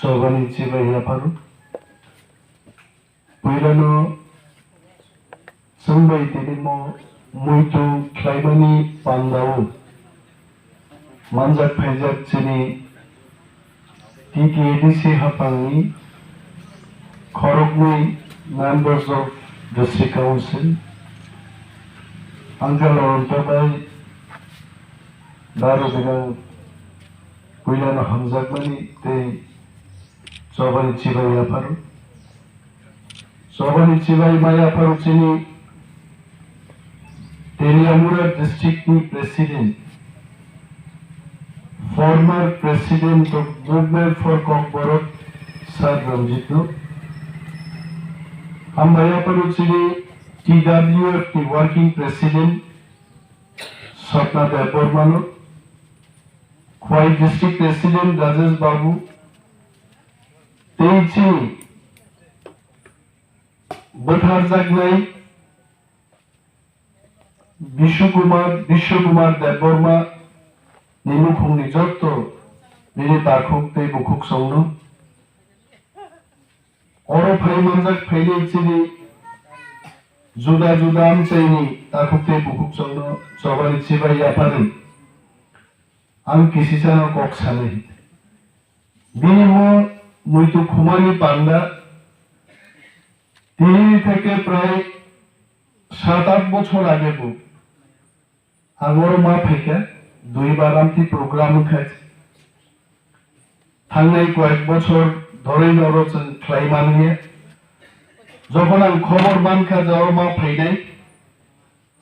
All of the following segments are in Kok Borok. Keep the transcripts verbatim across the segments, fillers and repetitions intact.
Chobani chibai yapharo. Puilano chwng bai tini mo muitu khlaimani pandao manjak phaijak chini T T A D C haphangni khoroknwi members of district council, Uncle Ananta bai, Daro Binang, puilano hamjakmani tei chobani chibai yapharo. Chobani chibai ma yapharo chini Teliamura district ni president, former president of Movement for Kokborok, Sir Ranjit no. Hambai yapharo chini T W F ni working president, Sapna Debbarma no. Khwai district president Rajesh Babu, tei chini bwtharjaknai Bishu Kumar, Bishu Kumar Debbarma ni nukhungni jotto nini takhuk tei bukhuk songno. Oro phai manjak phainai chini juda juda amchaini takhuk tei bukhuk songno chobani chibai yaphari. Ang kisisano kok sanai. Bini mo muitu khumani panda tini theke prai sat at bochor age bo. Ang oro ma phaikha, duibar amtwi program wngkha. Thangnai koyek bochor dhorwi oro chwng khlai manliya. Jokhon ang khobor mankha je oro ma phainai,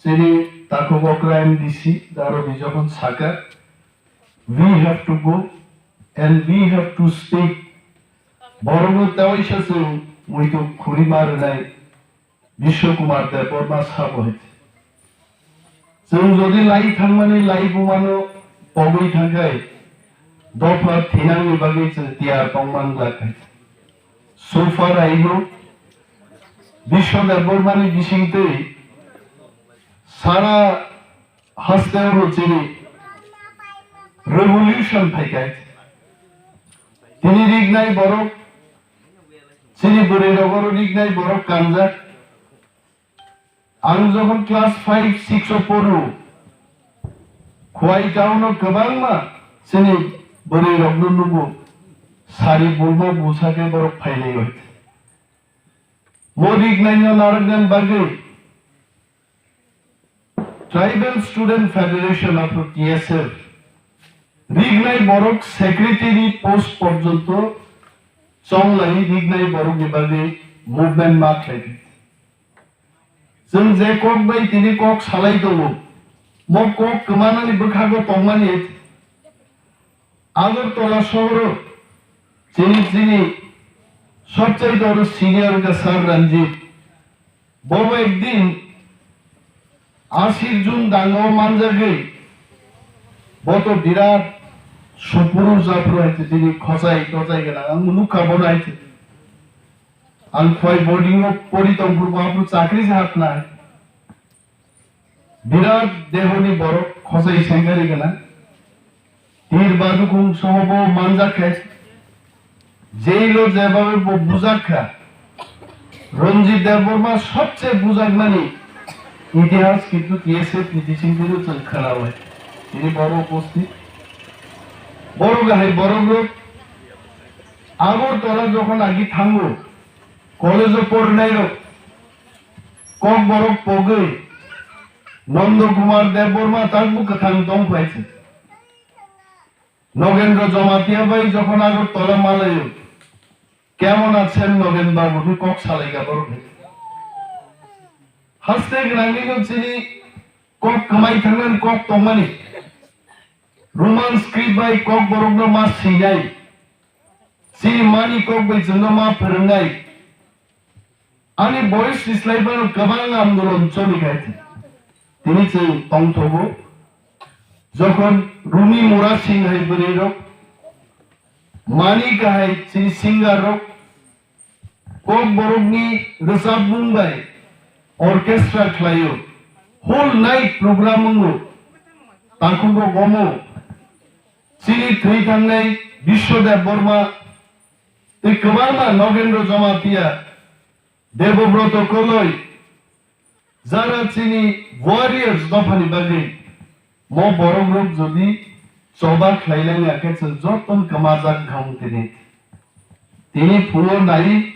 chini takhuk okra M D C Daro Bijokhon saka, "We have to go and we have to speak." Borokno tewaisa chwng muitu khuri ma rwnai. Biswa Kumar Debbarma sabo hai. Chwng jodi lai thangmani lai bumano pogwi thangkhai, dopha thinangni bagwi chwng tiyar tongman glak hai. So far I know, Biswa Debbarmani bisingtwi sara haste oro chini revolution phaikhai. Tini rignai borok, chini bwrwi rogoro rignai borok kanjak. Ang jokhon class five, six o poro, Khwai town o kwbangma chini bwrwi rokno nugo, sari bulma busa khe borok phailai bai. Mo rignai no narwknani bagwi Tribal Student Federation of T S F rignai borok secretary post porjonto chonglai rignai borokni bagwi movement ma khlai di. Chwng je kok bai tini kok salai tongo, mo kok kwmanani bwkhago tongmani Agartala sohoro chini, chini sobchai doro senior wngkha Sir Ranjit. Bobo ekdin asir jun dango manjagwi, boto birat supuru japuru hai chini khochai tochai gana ang nukha bono hai. Ang Khwai boarding o pori tongphuru bo aphuru chakri se hapnai. Birat dehoni borok khosai sengari gana. Tir badukhung soho bo manjak khe. Jail o jebabe bo bujak kha. Ranjit Debbarma sobche bujakmani itihas kintu T S F ni bising twi chwng khwnawi. Tini borok uposthit. Borok hai borok rok Agartala jokhon agi thango. College o porinairok Kokborok pogwi Nanda Kumar Debbarma tabuk kwthang tong phai se. Nogendra Jamatia bai jokhon Agartala malaio, "Kemon achen Nogen babu?" hwnwi kok salaikha borok hai. Haste gwnangwino chini kok kwmai thangnani kok tongmani. Roman script bai Kokborokno ma swinai. Chini mani kok bai chwngno ma phwrwngnai. Ani boyos ni slai phano kwbang andolon choli khai. Tini chwng tongthogo. Jokhon Rumi Mura Singh hai bwrwi rok, mani kahai chini singer rok, Kokborokni rwchapmung bai orchestra khlaio, whole night program wngo, takhuk rok omo. Chini thwi thangnai Biswa Debbarma, tei kwbangma Nogendra Jamatia, Debobroto Koloi, jara chini warriors dophani bagwi mo borok rok jodi choba khlai langya khe chwng joto kwmajak wngkha tini. Tini phungo nai,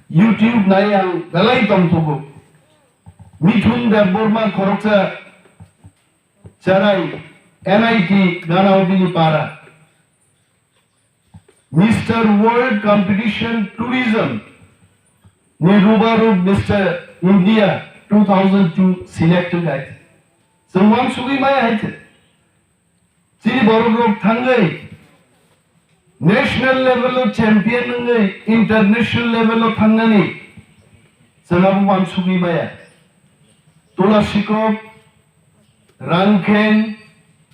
YouTube nai ang belai tongthogo. Mithun Debbarma khoroksa cherai N I T ganao bini para. Mister World Competition Tourism ni rubaru Mister India two thousand two select wngkha. Chwng wansugwi maya hai khe. Chini borok rok thangwi national level o champion wngwi international level o thangnani chwng abo wansugwi maya. Tula sikok, Rangkheng,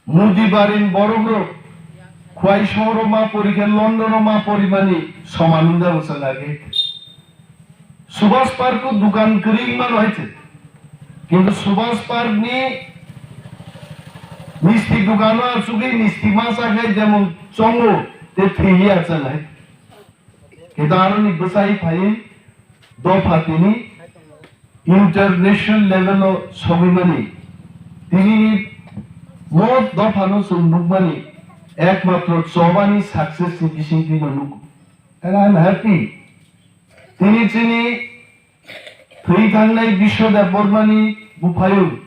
Mudibarin borok rok Khwai sohoro ma pori khe London o ma porimani soman wngjago chwng age. Subhas Park o dukan kwrwi wngmano hai se. Kintu Subhas Park ni misti dukan o achugwi misti ma chakhai jemon chongo te thwi ya chwng hai. Kintu aroni bwsai phaiwi dopha tini international level o sogwimani, tini ni mo dopha no chwng nukmani ekmatro chobani success ni bisingtwi no nugo. And I am happy. Tini chini thwi thangnai Biswa Debbarma ni buphayung.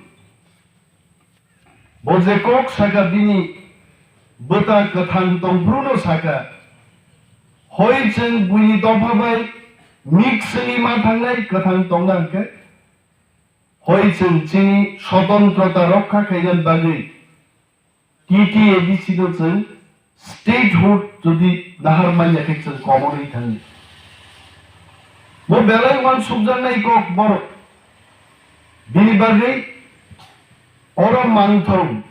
Bo je kok saka bini bwta kwthang tongphuru no saka. Hoi chwng buini dopha bai mix wngwi ma thangnai kwthang tongna hwnkhe. Hoi chwng chini swatantrota rokha khaina bagwi T T A D C no chwng statehood jodi nahar manya khe chwng common wi thangdi. Bo belai uansukjaknai kok borok. Bini bagwi oro mangthong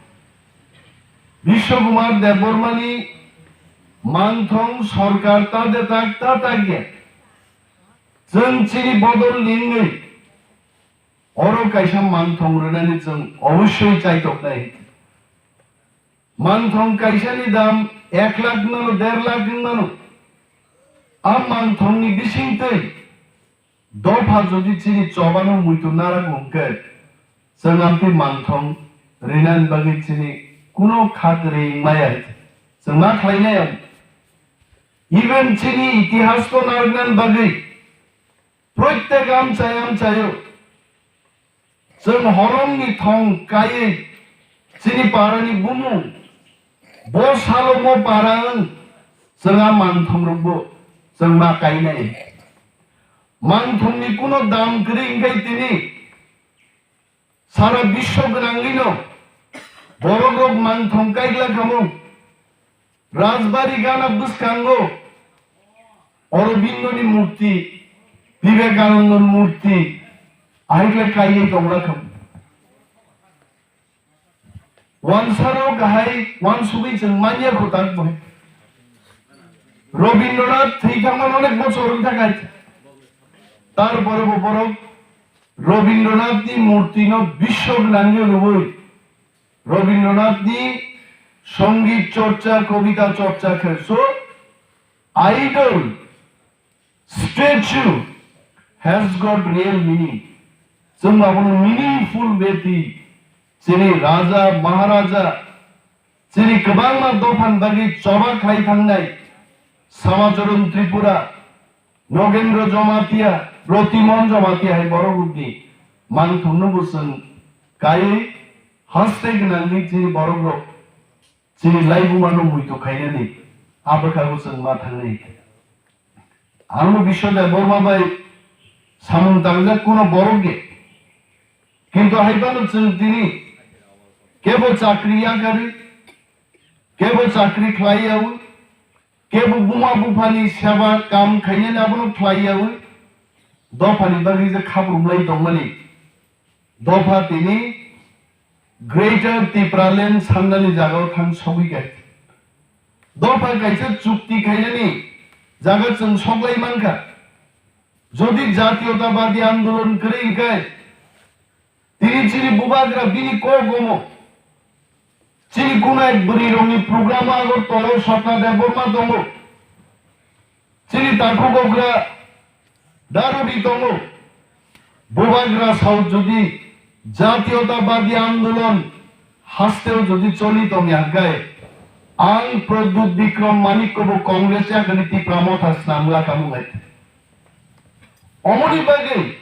Biswa Kumar Debbarma ni mangthong sorkar ta de tak ta tak ya. Chwng chini bodol ningwi oro kaisa mangthong rwnani chwng obossoi chaitoknai. Mangthong kaisani dam ek lakh wngmano, der lakh wngmano. A mangthongni bisingtwi dopha jodi chini chobano muitu narak hwnkhe, chwng amtwi mangthong rinani bagwi chini kuno kha kwrwi wngmaya. Chwng ma khlainai ang. Even chini itihas no narwknani bagwi Proitek amchai amchaio chwng holongni thong kaiwi chini parani bumung bo salo mo para wng chwng a mangthongrokbo chwng ma kainai. Mangthongni kuno dam kwrwi wngkhe tini Sara biswo gwnangwino borok rok mangthong kaikla kamo. Rajbari gana bwskango Aurobindo ni murti, Vivekananda ni murti, ahikle kaiwi tongla kamo. Wansaro kahai wansugwi chwng manya kho tak bo. Rabindranath thwi thangma onek bochor wng thangkha. Tarpore bo borok Rabindranathni murtino bisok nangwi rwui Rabindranathni songit chorcha, kobita chorcha khe so idol, statue has got real meaning. Chwng abono meaningful way twi chini raja, maharaja, chini kwbangma dophani bagwi choba khlai thangnai Samacharan Tripura, Nogendra Jamatia, Protimon Jamatia hai borok rokni mangthokno bo chwng kaiwi haste gwnangwi chini borok rok chini laibuma no muitu khainani a bwkhago chwng ma thangnai. Ang no Biswa Debbarma bai samung tangjak kuno borok ge. Kintu hai phano chwng tini kebo chakri yakarwi, kebo chakri khlai yawi, kebo buma buphani seba kam khainani abono khlai yawi, dophani bagwi je khabrumlai tongmani. Dopha tini Greater Tipraland sangnani jagao thang sogwi kha. Dopha kaisa chukti khainani jaga chwng soklai mankha. Jodi jatiyotabadi andolon kwrwi hwnkhe, tini chini bubagra bini kok omo. Chini kunai bwrwi rokni program Agartala o Sapna Debbarma tongo. Chini takhuk okra darubi tongo. Bubagra South jodi jatiyotabadi andolon hasteo jodi choli tongya hwnkhe, ang Pradyut Bikram Manik kobo Congress yakni Tipra Motha snamla kamu hai. Omoni bagwi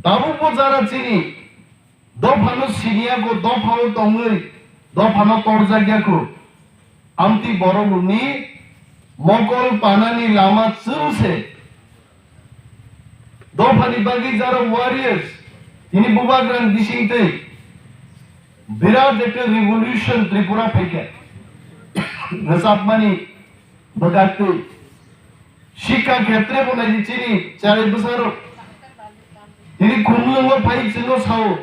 tabukbo jara chini dophano siniya ko, dophao tongwi dophano torjakya ko. Amtwi borok rokni mokol panani lama chwng se. Dophani bagwi jara warriors, tini bubagrani bisingtwi birat ekta revolution Tripura phaikha. Rwchapmani bwkhaktwi. Shikha khetre bo nai di chini cherai bwsarok. Tini khumlwngo phai chwngno sao.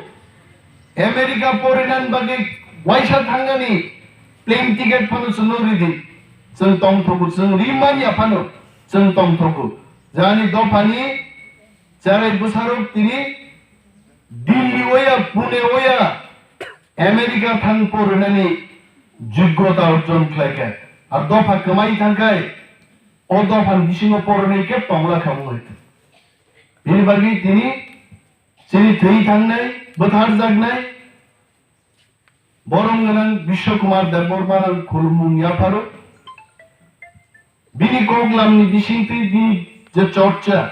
America porinani bagwi waisa thangnani plane ticket phano chwngno ridi. Chwng tongthogo, chwng rimanya phano chwng tongthogo. Jani dophani cherai bwsarok tini Delhi oya, Pune oya, America thang porinani joggota orjon khlaikha. Ar dopha kwmai thangkhai, o dophani bisingo porinai khe tongla kha wngwi. Bini bagwi tini chini thwi thangnai, bwtharjaknai, borom gwnang Biswa Kumar Debbarma rang khulumung yapharo. Bini koklamni bisingtwi bini je chorcha,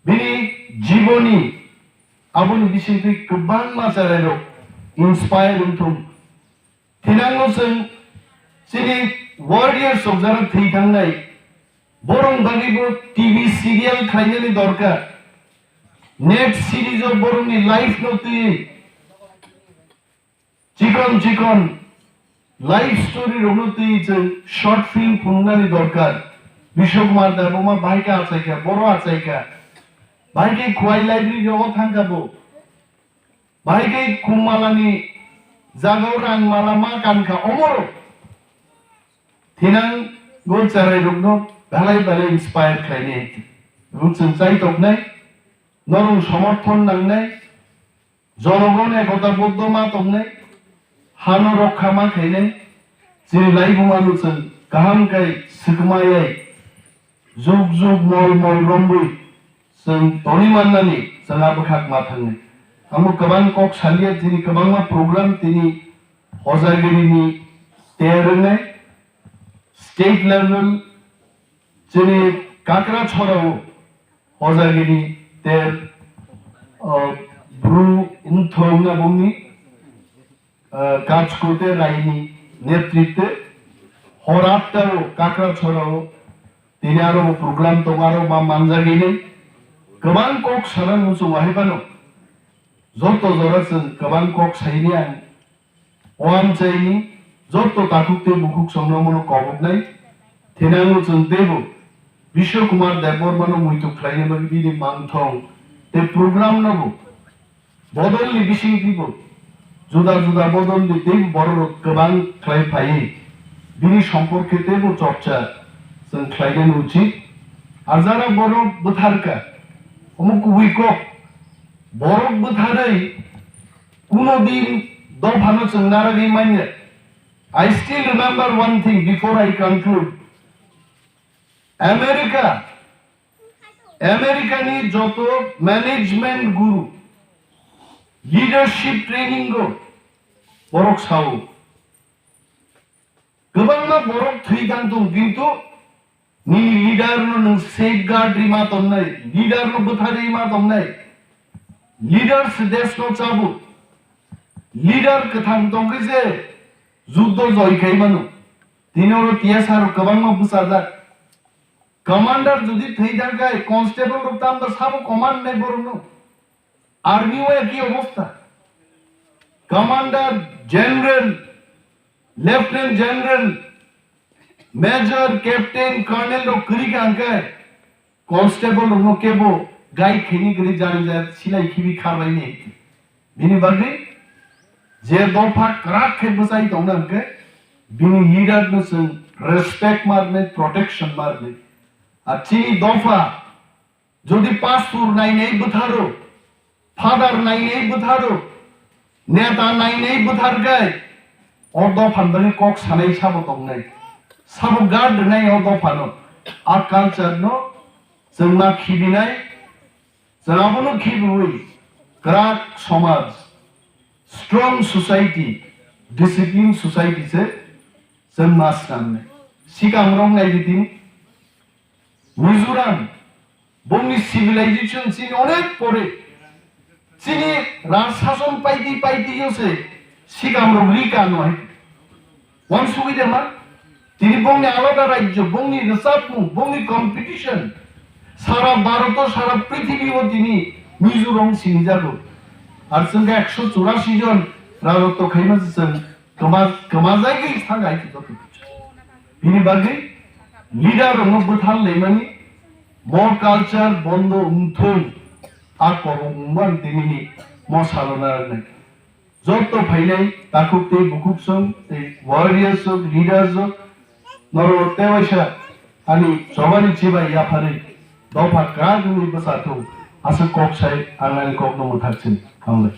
bini jiboni, aboni bisingtwi kwbangma cherairok inspire wngthung. Thinango chwng chini warriors rok jara thwi thangnai, borok bagwibo T V serial khlainani dorkar. Net series o borokni life no twi chikon chikon life story rokno twi chwng short film phunuknani dorkar. Biswa Kumar Debbarma bahai khe achaikha, boro achaikha. Bahai khe Khowai library rogo thangkha bo. Bahai khe khum malani jagao rang mala ma kankha omoro. Thinango cherai rokno belai belai inspire khlainai. Rung chwng chai toknai, norung somorthon nangnai, Jonogoni ekota boddo ma tongnai, hano rokha ma khainai, chini laibuma no chwng kaham khe swkma yai, juk juk mol mol romwi chwng toni mannani chwng a bwkhak ma thangnai. Amo kwbang kok saliya, chini kwbangma program tini Hojagiri ni ter wngnai, state level chini Kakrachorao Hojagiri ter, o, Bru Wngthong na bongni, o, Kachkute Raini netritwe hor atta o Kakrachorao tini aro program tongo, aro ma manjagini kwbang kok sana muchung wahai phano joto jora chwng kwbang kok saini ang O amchaini joto takhuk tei bukhuk songno mono koboknai. Thinango chwng teibo Biswa Kumar Debbarmano muitu khlaina bagwi bini mangthong tei program nobo bodolni bisingtwibo juda juda bodolni tei bororok kwbang khlai phaiwi bini somporkhe teibo chorcha chwng khlainani uchit. Ar jara borok bwtharkha, omo kubui kok, borok bwtharwi Kuno din dophano chwng narwgwi manya. I still remember one thing before I conclude. America, America ni joto management guru, leadership training o borok sao. Kwbangma borok thwi thang tong, kintu nini leader no nwng safeguard rima tongnai, leader no bwtharwi ma tongnai. Leaders desh no chabu. Leader kwthang tongkhe je juddo joy khai mano. Tini oro T S R rok kwbangma bwchajak. Commander jodi thwi thangkhai, constable rok tamo sabo command nai borok no. Army o eki obostha. Commander, General, Lieutenant General, Major, Captain, Colonel rok kwrwi kha hwnkhe constable rokno kebo guide khaini kwrwi jani jaya silai khibi kharbaini. Bini bagwi je dopha kwrak khe bwchai tongna hwnkhe bini leader no chwng respect ma rwnai, protection ma rwnai. Ar chini dopha Jodi pastor nainai bwtharo, father nainai bwtharo, neta nainai bwtharkhai, o dophani bagwi kok sanai sabo tongnai, sabo guard rwnai o dophano. A culture no chwng ma khibinai, chwng abono khibiwi kwrak somaj, strong society, discipline society se chwng ma swnamnai. Sikang rok nai di tini Mizoram, bongni civilization chini onek pore, chini raj sason paidi paidi yo se sikang rok rika no hai. Wansugwi de ma? Tini bongni alada rajyo, bongni rwchapmung, bongni competition, sara Bharat o, sara prithibi o tini Mizoram sinijago. Ar chwng khe ekso churasi jon rajotto khaima se chwng kwma-, kwmajagwi thang hai joto. Bini bagwi leader rokno bwthar laimani, mo culture bondo wngthung, a kobok wngmani tinini mo salo narwknai. Joto phainai takhuk tei bukhuk song tei warriors rok, leaders rok, norok tewaisa ani chobani chibai yapharwi dopha kwrak wngwi bwsa thung, aswk kok sai ang ani kokno mwthak sini. Hambai.